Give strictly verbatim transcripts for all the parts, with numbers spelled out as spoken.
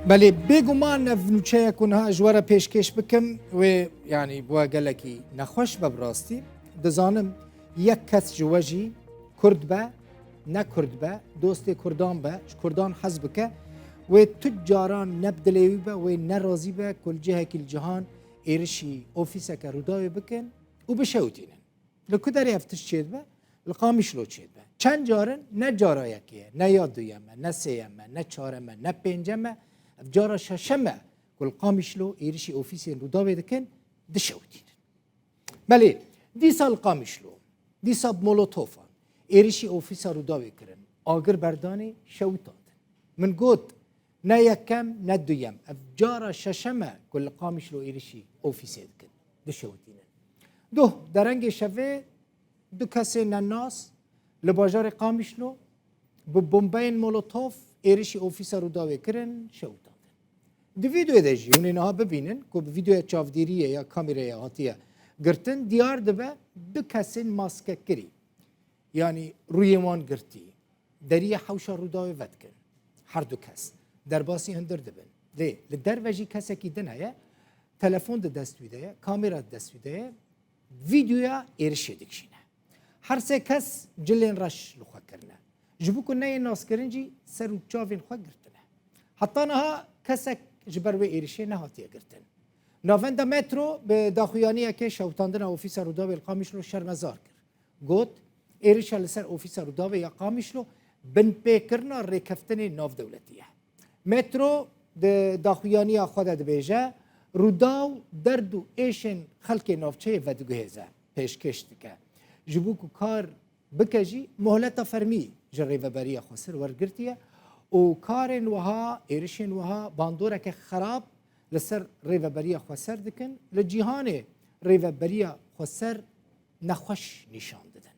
Belê, bêguman ev nûçeya ku niha ji we re pêşkêş bikim, wê, yanî, bi we gelekî nexweş be bi rastî. Dizanim yek kes ji we jî Kurd be, ne Kurd be, dostê Kurdan be, ji Kurdan hez bike, wê tu caran ne bi dilê wî be, wê ne razî be ku li cihekî li cihan êrişî ofîseke Rûdawê bikin û bişewitînin. Li ku derê ev tişt çêdibe? Li Qamişlo çêdibe. Çend car in? Ne cara yekê ye, ne ya duyem e, ne sêyem e, ne çarem e, ne pêncem e. Ev cara şeşem e ku li Qamişlo êrişî ofîsên Rûdawê dikin, dişewitînin. Belê, dîsa li Qamişlo, dîsa bi molotofan êrişî ofîsa Rûdawê kirin, agir berdanê, şewitandin. Min got, ne yekem, ne duyem. Ev cara şeşem e ku li Qamişlo êrişî ofîsê dikin, dişewitînin. Duh derengê şevê du kesên nenas li bajarê Qamişlo bi bombeyên molotof êrişî ofîsa Rûdawê kirin, şewitandin. Di vîdeoyê de jî hûn ê niha bibînin ku bi vîdeoya çavdêriyê ya kamêreyê hatiye girtin, diyar dibe du kesên maskekirî, yanî rûyê wan girtî, deriya hewşa Rûdawê vedikin. Her du kes derbasî hundir dibin. Lê li derve jî kesekî din heye, telefon di dest wî de ye, kamera di dest wî de ye, vîdeoya êrişê dikişîne. Her sê kes cilên reş li xwe kirine. Ji bo ku neyên naskirin jî ser û çavên xwe girtine. Heta niha kesek ji ber wê êrişê nehatiye girtin. Navenda Metro bi daxuyaniyekê şewitandina ofîsa Rûdawê li Qamişlo şermezar kir. Got, êrişa li ser ofîsa Rûdawê ya Qamişlo binpêkirina rêkeftinê navdewletî ye. Metro di daxuyaniya xwe de dibêje, Rûdaw derd û êşên xelkê navçeyê vediguhêze, pêşkêş dike. Ji bo ku kar bike jî, mohleta fermî ji Rêveberiya Xweser wergirtiye û karên wiha, êrişên wiha bandoreke xerab li ser Rêveberiya Xweser dikin. Li cîhanê Rêveberiya Xweser nexweş nîşan didin.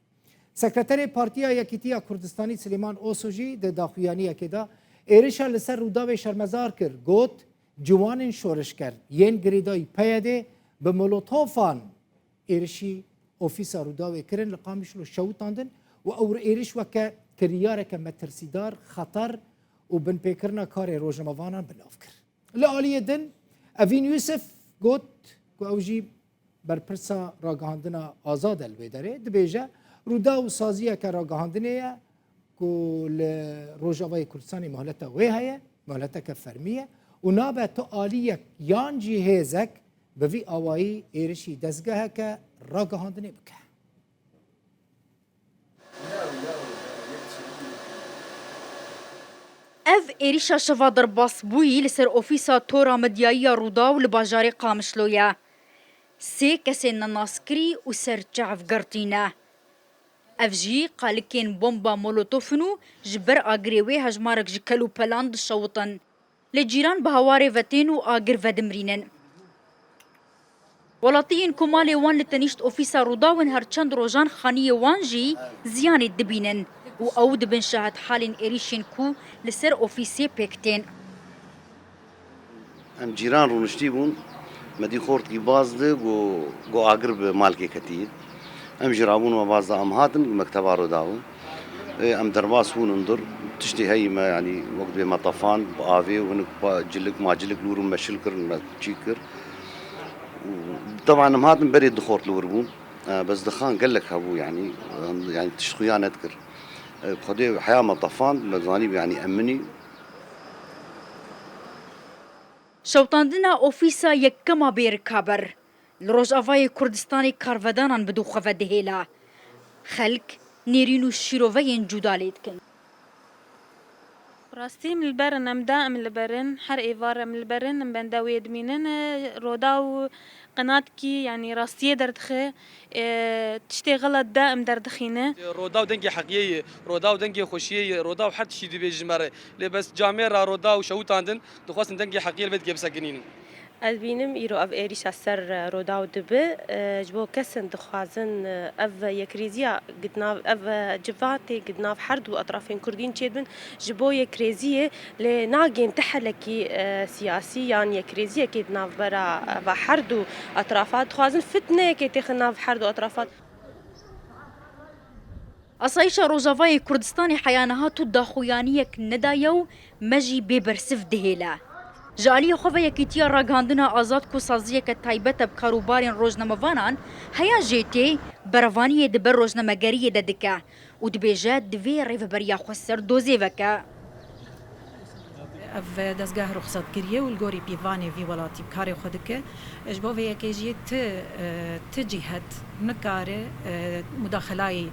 Sekreterê Partiya Yekîtiya Kurdistanî Silêman Oso jî di daxuyaniyekê de êrişa li ser Rûdawê şermezar kir, got, ciwanên şorişger yên girêdayî P Y D'ê bi molotofan êrişî ofîsa Rûdawê kirin, li Qamişlo şewitandin û ew êriş weke kiryareke metirsîdar, xeter û binpêkirina karê rojnamevanan bi nav kir. Li aliyê din, Evîn Yûsif got ku ew jî berpirsa ragihandina azad e li wê derê, dibêje, Rûdaw saziyeke ragihandinê ye ku li Rojavayê Kurdistanê mohleta wê heye, mohleta ke fermî ye û nabe tu aliyek yan jî hêzek bi vî awayî êrişî dezgeheke ragihandinê bike. Ev êrîşa şeva derbasbûyî li ser ofîsa Tora Medyayî ya Rûdaw li bajarê Qamişlo ye. Sê kesên nenaskirî û serçav girtî ne. Ev jî qalikên bomba molotof in û ji ber agirê wê hejmarek ji kelopelan dişewitin. Lê cîran bi hewarê ve tên û agir vedimrînin. Welatiyên ku malê wan li tenîşt ofîsa Rûdaw in her çend rojan xaniyê wan jî ziyanê dibînin û ew dibin şahidhalên êrîşên ku li ser ofîsê pêk tên. Em cîran rûniştî bûn, me dî xortkî baz di, got, got agir bi malkê ketiye. Em jî rabûn me baz da, em hatin mekteba Rûdaw. Ê, em derbas bûn hundir. Tiştê heyî me, yanî wek dibê me tefand bi avê û hinek pa-, cilik, macilik lûr û meşil kir, me çî kir. Û teban em hatin berê du xort li wir bûn. E, bes dixan gelek hebû, yanî, yanî tişt xuya nedikir. E, Xwedê heya me tefand, me zanî, yanî, eminî. Şewitandina ofîsa yekema bê rikaber li Rojavayê Kurdistanê karvedanan bi dû xwe ve dihêle. Xelk nêrîn û şîroveyên cuda lê dikin. Rastî em li ber in, em daim li ber in, her êvar em li ber in, em benda wê dimînin. Rodaw qenatkî, yanî rastiyê derdixe, e, tiştê xelet daim derdixîne. Rodaw dengê heqiyê ye, Rodaw dengê xweşiyê ye, Rodaw her tiştî dibêje ji me re. Lê bes camêra Rodaw şewitandin, dixwestin dengê heqiyê li vê dikê bisekinînin. Ez dibînim îro ev êrîşa ser Rodaw dibe, e, ji bo kesên dixwazin, e, ev yekrêziya gidnav, ev, e, civatê gidnav her du etrafên Kurdîn çêdibin, ji bo yekrêziyê, lê nagên ti helekî, e, siyasî yan yekrêziyekê di navbera, e, va her du etrafa. Dixwazin fitneyekê têxe nav her du etrafa. Asayîşa Rojavayê Kurdistanê heya niha tu daxuyaniyek nedaye û me jî bê bersiv dihêle. Ji aliyê xwe ve Yekîtiya Ragihandina Azad ku saziyeke taybet e bi karûbarên rojnamevanan, heya jê tê berevaniyê di ber rojnamegeriyê de dike û dibêje divê rêveberiya xweser dozê veke. Ev dezgeh ruxsat kiriye û li gorî pîvanê vî welatî bi karê xwe dike. Ji bo vê yekê jî ti, e, ti cîhet nikare, e, mudaxelayî,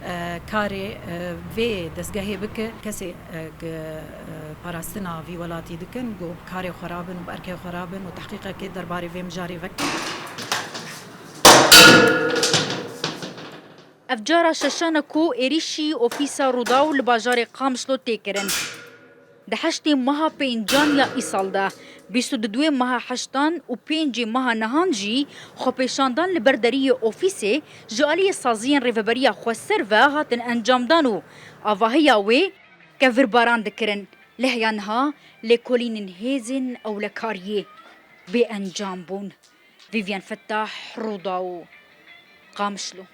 e, karê, e, vê dezgehê bike. Kesê, e, ku, e, parastina vî welatî dikin, ku bi karê xwe rabin û bi erkê xwe rabin û tehqîqekê derbarê vê mijarê vekin. Ev cara şeşan e ku êrîşî ofîsa Rûdaw li bajarê Qamişlo tê kirin. Di heştê meha pêncan ya îsal de, bîst û duduê meha heştan û pêncê meha nihan jî xwepêşandan li ber deriyê ofîsê ji aliyê saziyên Rêveberiya Xweser ve hatin encamdan û avahiya wê kevirbaran dikirin. Lê heya niha lêkolînên hêzên ewlekariyê bêencam bûn. Vîvyen Fettah, Rûdaw, Qamişlo.